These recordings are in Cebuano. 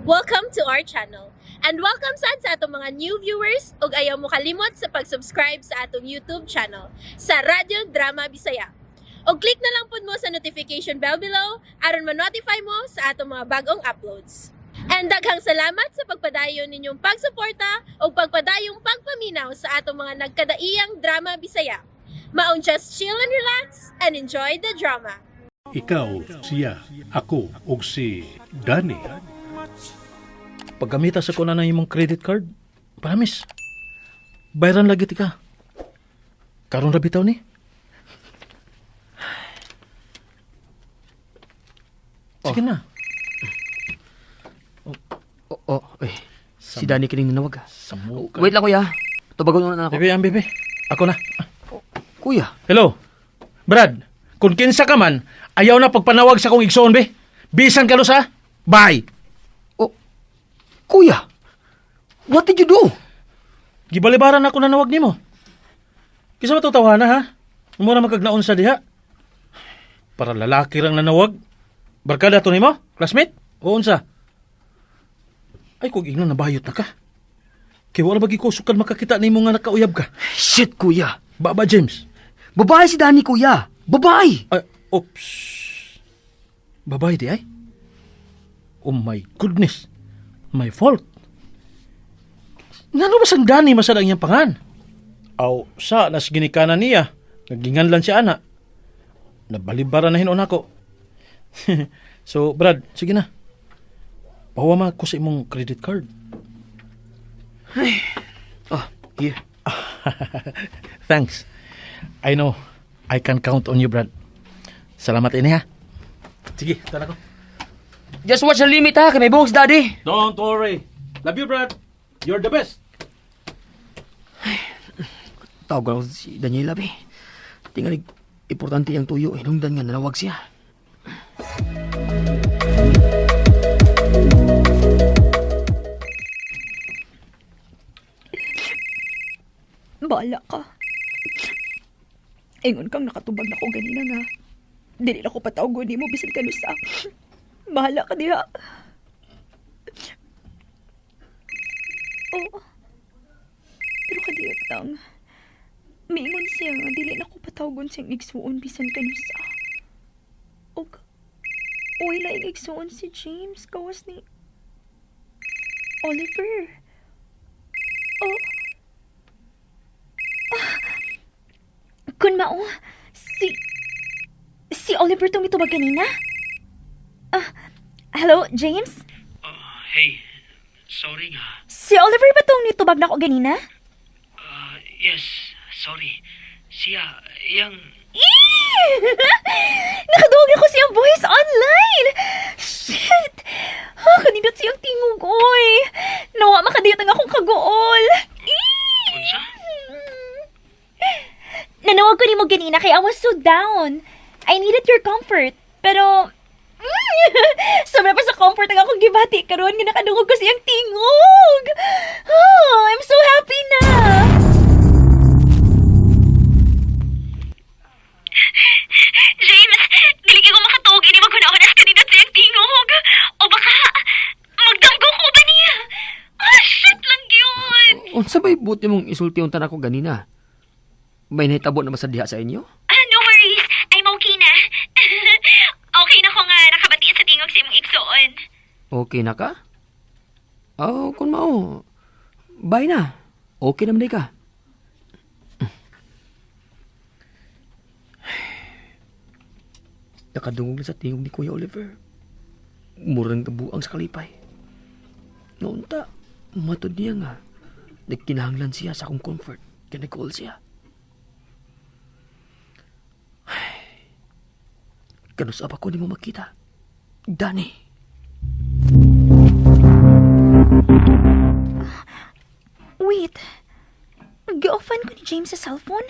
Welcome to our channel. And welcome sad sa atong mga new viewers ug ayaw mo kalimot sa pag-subscribe sa atong YouTube channel sa Radyo Drama Bisaya. Og click na lang pud mo sa notification bell below aron ma-notify mo sa atong mga bagong uploads. And daghang salamat sa pagpadayon ninyong pagsuporta ug pagpadayong pagpaminaw sa atong mga nagkadaiyang drama Bisaya. Maong just chill and relax and enjoy the drama. Ikaw, siya, ako, ug si Danny. Paggamita sa kuna ng imong credit card, promise, bayaran lagi tika. Karon ra bitaw ni. Sige na. Oh, eh. Si Danny kining nanawag. Ah. Samuka. Wait lang, kuya. Tubagon na ako. Bebe, ang bebe. Ako na. Kuya. Hello. Brad, kung kinsa ka man, ayaw na pagpanawag sa kong igsoon, be. Bisan ka sa. Bye. Oh, kuya. What did you do? Gibalibaran ako nanawag nimo. Kisa ba tawana ha? Mura magkagnaon sa diha. Para lalaki rang nanawag. Barkada to nimo, classmate? O unsa? Ay kung ingnon nabayot na ka. Kay wala ba gikusukan makakita nimo nga nakauyab ka. Shit, kuya. Baba James. Babae si Danny, kuya. Babae. Ay, oops. Babae di ay. Oh my goodness. My fault. Ngano ba sang Dani masad ang iyang pangan? Aw, sa nas ginikanan niya. Naginganlan siya ana. Nabalibara na hinuon ako. So, Brad, sige na. Pahuwa ko sa imong credit card. Oh, here. Thanks. I know I can count on you, Brad. Salamat ini ha. Sige, tara ko. Just watch the limit ha. Kay may buhok si Daddy. Don't worry. Love you, Brad. You're the best. Tawag ako si Daniela, be. Tingali, importante ang tuyo. Hinungdan nga nanawag siya. Bahala ka. Ingon kang nakatubag na ko ganina nga. Dili na ko patawgon nimo bisan kanusa. Bahala ka diha. Oo. Pero kadiyot lang. Miingon siya nga dili na ko patawgon siyang igsuon bisan kanusa. Og uy laing igsuon si James gawas ni Oliver. Oh. Kun mao, si Oliver tong mitubag kanina? Ah, hello, James? Hey, sorry nga. Si Oliver ba tong nitubag na ko ganina? Yes, sorry. Siya, yang. Eh! Nakaduwag ako siyang voice online! Shit! Ah, kanindot siyang tingog, oy! Nawa makadiyot ang akong kaguol! Eh! Unsa? Nanawag ko nimo ganina kay I was so down. I needed your comfort. Pero, sobra pa sa comfort ang akong gibati karon nga nakadungog ko siyang tingog. Oh, I'm so happy na. James, dili ko makatuog ini maghunaon as kanindot siyang tingog. O baka magdamgo ko ba niya? Ah, shit lang yun. Unsa ba'y buti mong isulti unta nako ganina? May nahitabo na ba sa diha sa inyo? Ah, no worries. I'm okay na. Okay na ko nga nakabati sa tingog sa imong igsoon. Okay na ka? Oh, kung mao. Bye na. Okay naman di ka. Nakadungog na sa tingog ni Kuya Oliver. Murang kabuang sa kalipay. Noonta, matod niya nga. Nagkinahanglan siya sa akong comfort. Kaya nag-call siya. Kanusap ako ni mo makita. Danny. Wait. Gi-offan ko ni James sa cellphone?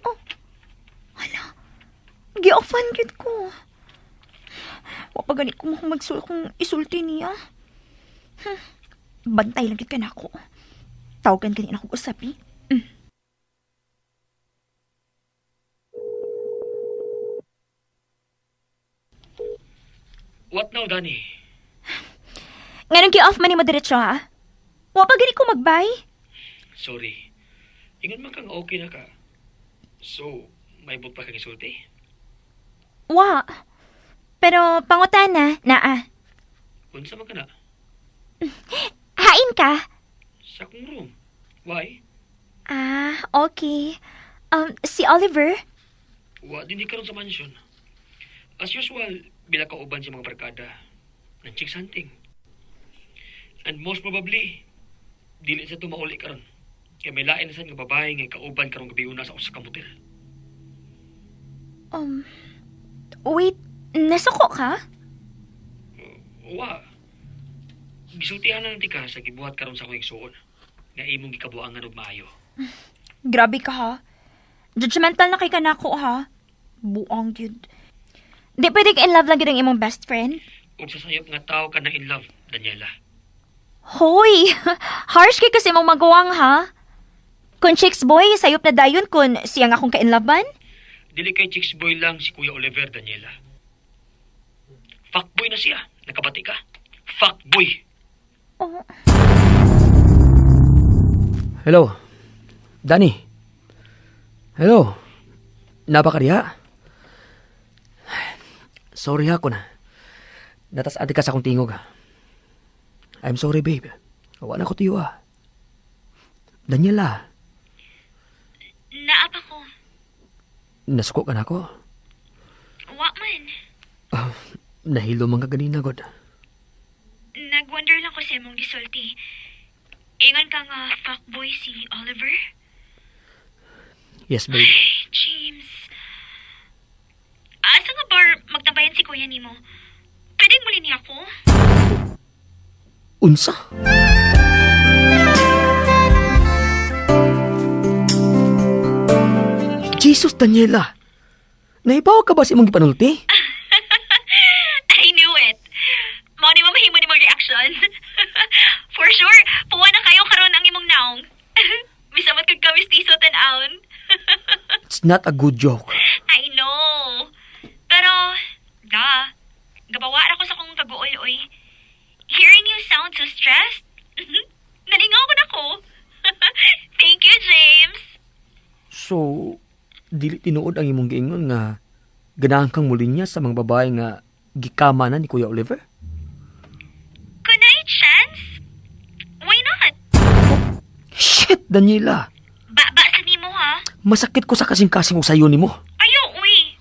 Oh. Hala. Gi-offan gyud ko. Wa pa gani ko magsul kung isulti niya. Bantay lang gyud ka nako. Tawagan gani na akong usapi. What now, Danny? Nganong gi-off man nimo diretso ha? Wa pa gani ko magbay. Sorry. Ingon man kang okay na ka. So, may but pa kang isulti? Wa. Pero pangutana, naa. Unsa man ka na? Hain ka? Sa akong room. Why? Ah, okay. Si Oliver? Wa din karon sa mansion. As usual, bila ka uban sa mga barkada. Nang chicks hunting. And most probably, dili sa tumauli karon. Kay may lain na sad nga babae nga kauban karong gabi una sa usa ka motel. Wait, nasuko ka? Wa. Gisultihan na lang ka sa gibuhat karon sa akong igsuon. Nga imong gikabuangan og maayo. Grabe ka ha. Judgmental na kay kanako ha. Buang gyud. Di pwede ka in love lang gyud ang imong best friend. Ug sa sayop nga tao ka na in love, Daniela. Hoy, harsh kay kasi mong maguwang ha. Kung chicks boy, sayop na dayon kun siyang akong ka-inlove man. Dili kay chicks boy lang si Kuya Oliver, Daniela. Fuckboy na siya. Nakabati ka. Fuckboy. Oh. Hello. Danny. Hello. Napakariya. Sorry ako na. Natas-ati ka sa akong tingog. I'm sorry, babe. Wala ko tiyo ah. Daniela, Naap ako. nasuko ka na ako. Wa man. Ah, nahilo man ka ganina, God. Nag-wonder lang ko sa imong gisulti. Ingon ka nga fuckboy si Oliver? Yes, babe. James. Asa nga bar magtambayan si kuya nimo? Pwedeng muli niya ako? Unsa? Jesus, Daniela! Naibaw ka ba sa imong gipanulti? I knew it. Mao ni mamahimo ni mong reaction. For sure, puwa na kayo karon ang imong naong. Bisamat kag kami tiso tan-awon. It's not a good joke. I know. Pero, da, gabawa ra ko sa kong kaguol, oy. Hearing you sound so stressed, nalingaw ko na ko. Thank you, James. So, dili tinuod ang imong giingon nga ganahan kang muli niya sa mga babae nga gikama na ni Kuya Oliver? Kunay chance? Why not? Shit, Daniela! Ba-ba sa nimo, ha? Masakit ko sa kasing-kasing og sayo nimo. Ayo, uy.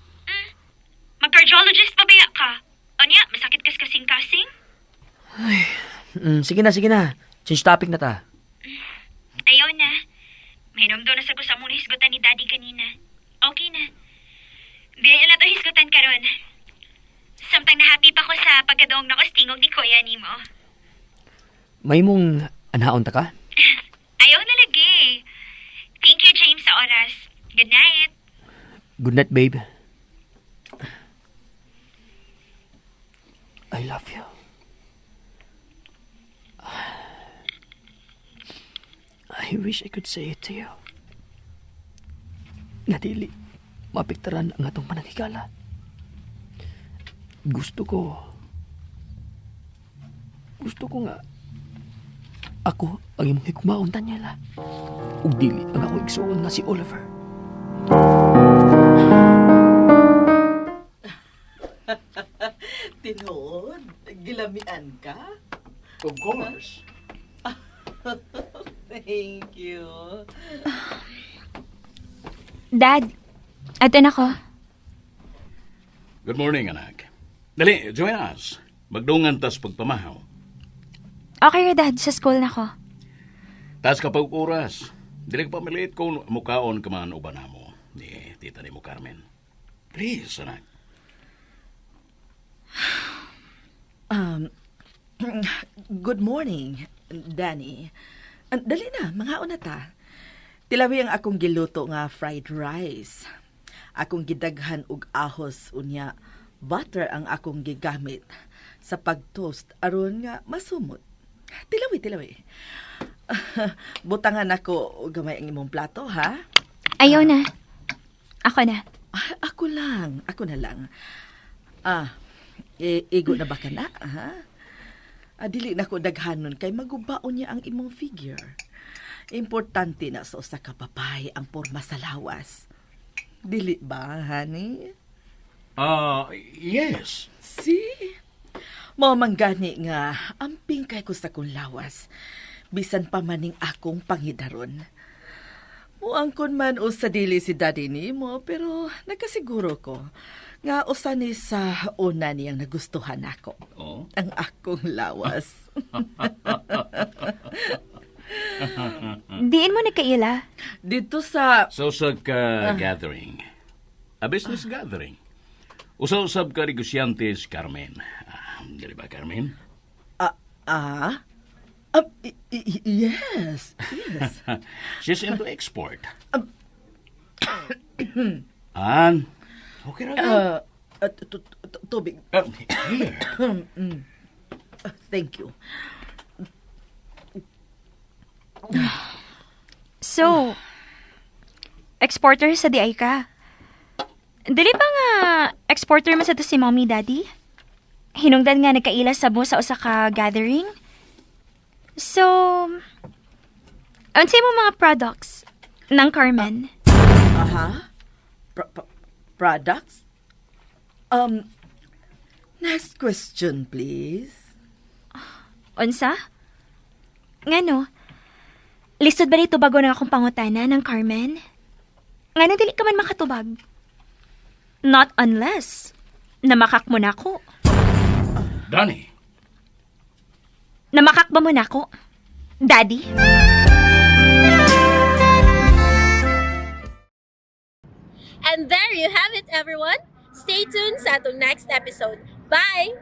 Mag-cardiologist pa baya ka? Anya, masakit kas kasing-kasing? Sige na, sige na. Change topic na ta. Ayaw na. May doon na sa gusto mong hisgutan ni Daddy kanina. Okay na. Di na to hisgutan karon. Samtang na-happy pa ko sa pagkadoong na tingog ni Kuya nimo. May mong anaon ta ka? Ayaw na lagi. Thank you, James, sa oras. Good night. Good night, babe. I love you. I wish I could say it to you. Nga dili, mapiktaran ang atong pananghigala. Gusto ko nga ako ang imong higugmaon, Daniela. Ug dili ang ako igsuon nga si Oliver. Tinuod, gilamian ka? Of course. Thank you. Dad, ato na ko. Good morning, anak. Dali, join us. Magdungan tas pagpamahaw. Okay, Dad. Sa school na ko. Tas kapag oras, dili ka pamilit kung mukaon ka man uban namo. Ni tita ni mo Carmen. Please, anak. Good morning, Danny. Dali na, mangaon na ta. Tilawi ang akong giluto nga fried rice. Akong gidaghan og ahos unya. Butter ang akong gigamit sa pag-toast aron nga masumot. Tilawi, tilawi. Butangan ako og gamay ang imong plato, ha? Ayaw na. Ako na. Ah, ako lang, ako na lang. Ah, igo na ba ka na, ha? Ah, dili na ko daghanon kay magubaon niya ang imong figure. Importante na sa usa ka babae ang porma sa lawas. Dili ba, honey? Ah, yes. See? Mao man gani nga amping kay ko sa kong lawas. Bisan pa maning akong pangidaron. Muangkon man usa dili si daddy nimo, pero nakasiguro ko nga usa ni sa una niyang nagustuhan ako. Oh. Ang akong lawas. Diin mo nagkaila. Dito sa Sa usag ka gathering. A business gathering. Usa-usab ka negosyante si Carmen. Ah, dili ba, Carmen? ah ah, yes, yes. She's into export. An, okay ra ka? Tubig. Ah, here. Ah, thank you. So, exporter sa diay ka. Dili pa nga exporter man sa to si Mommy Daddy? Hinungdan nga nagkaila sa mo sa usa ka gathering. So, unsay mo mga products ng Carmen? Aha. Products? Next question, please. Unsa? Ngano? Lisod ba dito bago na akong pangutana ng Carmen? Ngano dili ka man makatubag? Not unless namakak mo na ako. Danny, Namakak ba mo na ako? Daddy? And there you have it, everyone. Stay tuned sa atong next episode. Bye!